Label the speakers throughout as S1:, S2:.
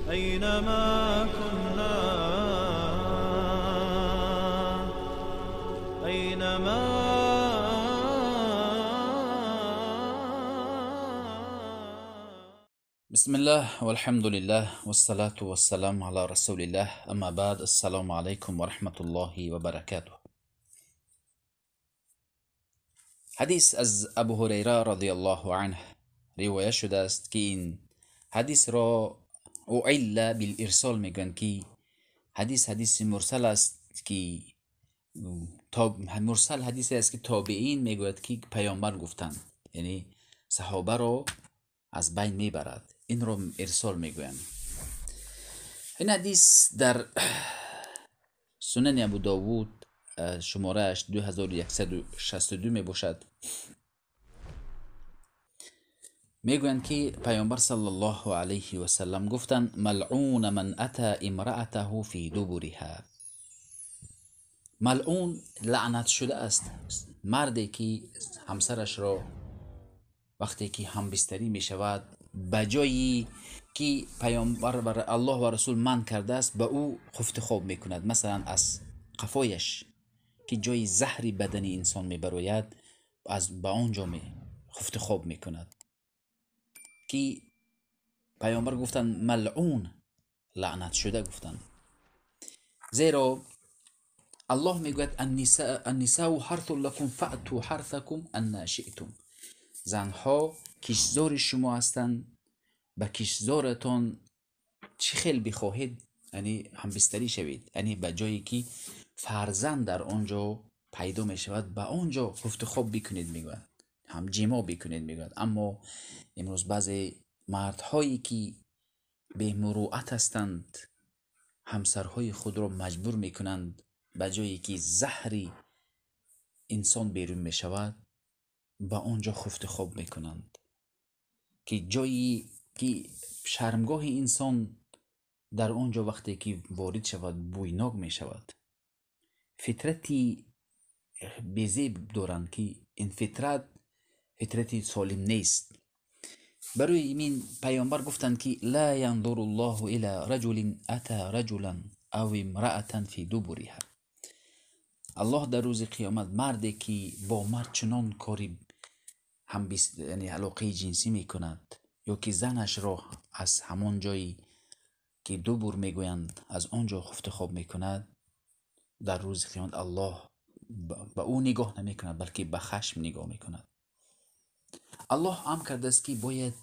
S1: أينما كنا، أينما.
S2: بسم الله والحمد لله والصلاة والسلام على رسول الله، اما بعد، السلام علیکم و رحمت الله و برکاته. حدیث از ابو هریره رضی الله عنه روایت شده است که این حدیث را اعل بالارسال میگن که حدیث حدیث مرسل است، که مرسل حدیث است که تابعین میگوید که پیامبر گفتند، یعنی صحابه را از بین میبرد، این را ارسال میگویند. این حدیث در سنن ابو داوود شمارهش 2162 میباشد. میگویند که پیامبر صلی الله علیه و سلم گفتند: ملعون من اتى امرأته فی دبرها. ملعون لعنت شده است مردی که همسرش را وقتی که همبستری می شود، به جایی که پیامبر بر الله و رسول من کرده است به او خفت خواب می کند. مثلا از قفایش که جای زهر بدن انسان می براید، از به آنجا می خفت خواب می کند. که پیامبر گفتند ملعون، لعنت شده گفتند، زیرا الله میگوید النساء حرث لكم فأتوا حرثكم أن شئتم. زنها کشتزار شما هستند، به کشتزارتان چی خیل بخواهید یعنی همبستری شوید، یعنی به جایی که فرزند در آنجا پیدا می شود به آنجا خفت خواب بکنید میگوید، هم جیما بکنید میگوید. اما امروز بعضی مردهایی که به مروءت هستند همسرهای خود را مجبور میکنند به جایی که زهری انسان بیرون می شود به آنجا خفت خواب میکنند، که جایی که شرمگاه انسان در آنجا وقتی که وارد شود بویناک می شود. فطرتی بیزیب دارند که این فطرت فطرتی سالم نیست. برای این پیامبر گفتند که لا ینظر الله الى رجل اتى رجلا او امرأة فی دبرها. الله در روز قیامت مردی که با مرد چنان کاری هم یعنی علاقه جنسی میکند یا که زنش را از همان جایی که دبر میگویند از آنجا خفت خواب میکند، در روز قیامت الله به او نگاه نمیکند بلکه به خشم نگاه میکند. الله امر کرده است که باید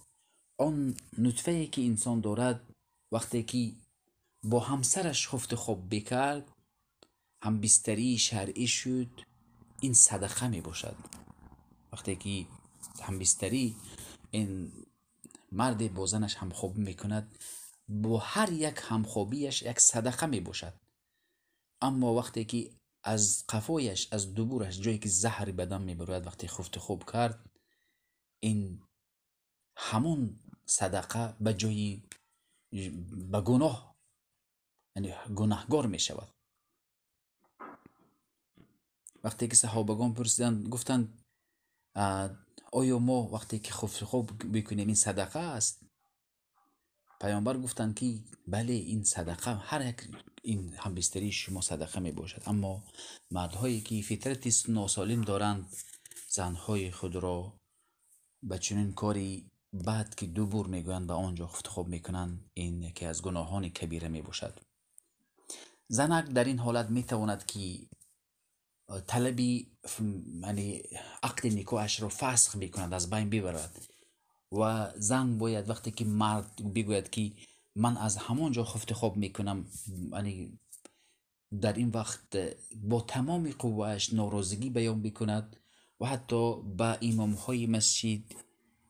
S2: آن نطفه که انسان دارد وقتی که با همسرش خفت خواب بکرد، هم بستری شرعی شد، این صدقه می باشد. وقتی که هم بستری این مرد با زنش همخوابی می کند، با هر یک همخوابیش یک صدقه می باشد. اما وقتی که از قفایش، از دبورش، جایی که زهر بدن می برود، وقتی خفت خوب کرد، این همون صدقه به جای به گناه، یعنی گناهگار می شود. وقتی که صحابگان پرسیدند گفتند آیا ما وقتی که خفت خواب بکنیم این صدقه است؟ پیامبر گفتند که بله، این صدقه، هر یک این همبستری شما صدقه می باشد. اما مردهایی که فطرت ناسالم دارند زنهای خود را به چنین کاری بعد که دبر میگویند به آنجا خفت خواب میکنند، این یکی از گناهان کبیره می باشد. زنک در این حالت می تواند که طلبی یعنی عقد نکاحش را فسخ میکند، از بین ببرد. و زن باید وقتی که مرد بگوید که من از همانجا خفت خواب میکنم، یعنی در این وقت با تمام قوهش ناراضگی بیان بکند و حتی به امامهای مسجد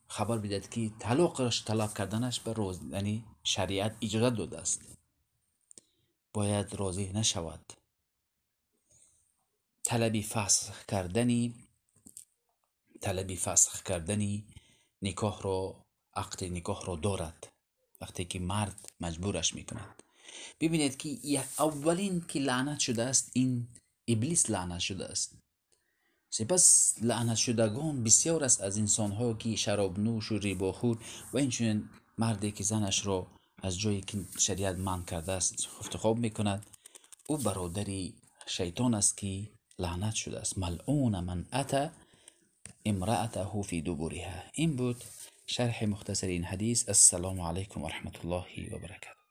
S2: خبر بدهد که طلاقش طلب کردنش به روز، یعنی شریعت اجازه داده است، باید راضی نشود. طلب فسخ کردنی نکاح را، عقد نکاح را دارد وقتی که مرد مجبورش میکند. ببینید که اولین که لعنت شده است این ابلیس لعنت شده است. سپس لعنت شدگان بسیار است از انسانها که شراب نوش و ریباخور و اینچنین مردی که زنش را аз ҷое ки шариат манъ кардааст хуфту хоб мекунад, ӯ бародари шайтон аст, ки лаънат шудааст. ملعون من أتى امرأته في دبرها. Ин буд шарҳи мухтасари ин ҳадис. Ассалому алайкум ва раҳматуллоҳи ва баракатуҳ.